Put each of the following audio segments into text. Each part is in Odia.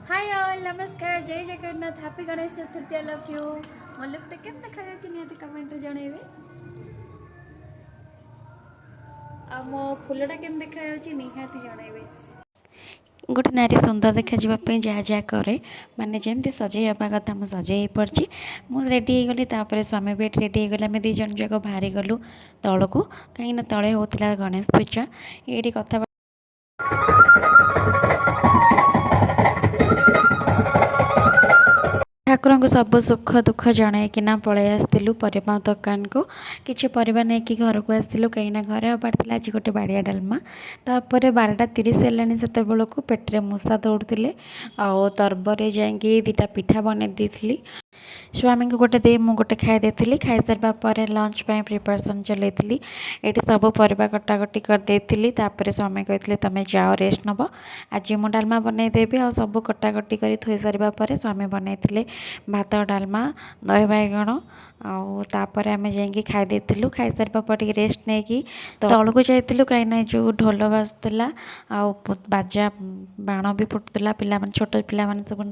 ହାଇ ଅଲ୍, ନମସ୍କାର, ଜୟ Jagannath, happy Ganesh Chaturthi all of you. ମୋ ଲୁକ୍ଟା କେମିତି ଦେଖାଯାଉଛି, ନିହାତି କମେଣ୍ଟରେ ଜଣାଇବେ। ଆଉ ମୋ ଫୁଲଟା କେମିତି ଦେଖାଯାଉଛି, ନିହାତି ଜଣାଇବେ। ଗୋଟେ ନାରୀ ସୁନ୍ଦର ଦେଖାଯିବା ପାଇଁ ଯାହା ଯାହା କରେ, ମାନେ ଯେମିତି ସଜେଇ ହେବା କଥା, ମୁଁ ସଜେଇ ହେଇପଡ଼ିଛି। ମୁଁ ରେଡ଼ି ହେଇଗଲି, ତାପରେ ସ୍ୱାମୀ ବି ଏଠି ରେଡ଼ି ହେଇଗଲେ। ଆମେ ଦୁଇ ଜଣ ଯାକ ବାହାରିଗଲୁ ତଳକୁ, କାହିଁକିନା ତଳେ ହେଉଥିଲା ଗଣେଶ ପୂଜା। ଏଇଠି କଥା ଠାକୁରଙ୍କୁ ସବୁ ସୁଖ ଦୁଃଖ ଜଣାଇକିନା ପଳେଇ ଆସିଥିଲୁ ପରିବା ଦୋକାନକୁ। କିଛି ପରିବା ନେଇକି ଘରକୁ ଆସିଥିଲୁ, କାହିଁକିନା ଘରେ ହେବାର ଥିଲା ଆଜି ଗୋଟେ ବାଡ଼ିଆ ଡାଲମା। ତାପରେ 12:30 ହେଲାଣି ସେତେବେଳକୁ, ପେଟରେ ମୂଷା ଦୌଡ଼ୁଥିଲେ ଆଉ ତରବରରେ ଯାଇକି ଦୁଇଟା ପିଠା ବନେଇ ଦେଇଥିଲି। ସ୍ୱାମୀଙ୍କୁ ଗୋଟେ ଦେଇ ମୁଁ ଗୋଟେ ଖାଇ ଦେଇଥିଲି। ଖାଇସାରିବା ପରେ ଲଞ୍ଚ ପାଇଁ ପ୍ରିପାରେସନ୍ ଚଲେଇଥିଲି। ଏଇଠି ସବୁ ପରିବା କଟାକଟି କରିଦେଇଥିଲି। ତାପରେ ସ୍ୱାମୀ କହିଥିଲେ, "ତମେ ଯାଅ, ରେଷ୍ଟ ନେବ, ଆଜି ମୁଁ ଡାଲମା ବନେଇଦେବି।" ଆଉ ସବୁ କଟାକଟି କରି ଥୋଇ ସାରିବା ପରେ ସ୍ୱାମୀ ବନେଇଥିଲେ ଭାତ, ଡାଲମା, ଦହି ବାଇଗଣ। ଆଉ ତାପରେ ଆମେ ଯାଇକି ଖାଇ ଦେଇଥିଲୁ। ଖାଇସାରିବା ପରେ ଟିକେ ରେଷ୍ଟ ନେଇକି ତଳକୁ ଯାଇଥିଲୁ, କାହିଁକିନା ଯେଉଁ ଢୋଲ ବାଜୁଥିଲା ଆଉ ବାଜା ବାଣ ବି ଫୁଟୁଥିଲା, ପିଲାମାନେ, ଛୋଟ ପିଲାମାନେ ସବୁ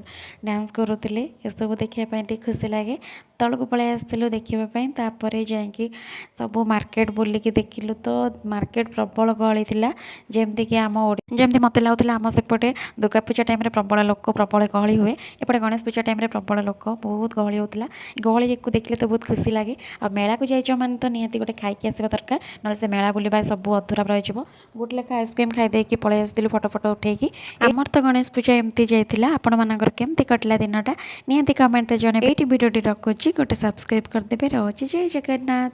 ଡ୍ୟାନ୍ସ କରୁଥିଲେ, ଏସବୁ ଦେଖିବା ପାଇଁ ଟିକେ ଖୁସି ଲାଗେ। ତଳକୁ ପଳେଇ ଆସିଥିଲୁ ଦେଖିବା ପାଇଁ। ତାପରେ ଯାଇକି ସବୁ ମାର୍କେଟ ବୁଲିକି ଦେଖିଲୁ ତ ମାର୍କେଟ ପ୍ରବଳ ଗହଳି ଥିଲା। ଯେମିତିକି ଆମ ଯେମିତି ମୋତେ ଲାଗୁଥିଲା, ଆମ ସେପଟେ ଦୁର୍ଗା ପୂଜା ଟାଇମ୍ରେ ପ୍ରବଳ ଲୋକ, ପ୍ରବଳ ଗହଳି ହୁଏ, ଏପଟେ ଗଣେଶ ପୂଜା ଟାଇମ୍ରେ ପ୍ରବଳ ଲୋକ, ବହୁତ ଗହଳି ହେଉଥିଲା। ଗହଳିକୁ ଦେଖିଲେ ତ ବହୁତ ଖୁସି ଲାଗେ। ଆଉ ମେଳାକୁ ଯାଇଛ ମାନେ ତ ନିହାତି ଗୋଟେ ଖାଇକି ଆସିବା ଦରକାର, ନହେଲେ ସେ ମେଳା ବୁଲିବା ସବୁ ଅଧୁରା ରହିଯିବ। ଗୋଟେ ଲେଖା ଆଇସ୍କ୍ରିମ୍ ଖାଇ ଦେଇକି ପଳେଇ ଆସିଥିଲୁ ଫଟୋ ଫଟୋ ଉଠେଇକି। ଆମର ତ ଗଣେଶ ପୂଜା ଏମିତି ଯାଇଥିଲା। ଆପଣମାନଙ୍କର କେମିତି କଟିଲା ଦିନଟା, ନିହାତି କମେଣ୍ଟରେ ଜଣାଇବେ। ଏଇଠି ଭିଡ଼ିଓଟି ରଖୁଛି। ଗୋଟେ ସବସ୍କ୍ରାଇବ୍ କରିଦେବେ। ରହୁଛି, ଜୟ ଜଗନ୍ନାଥ।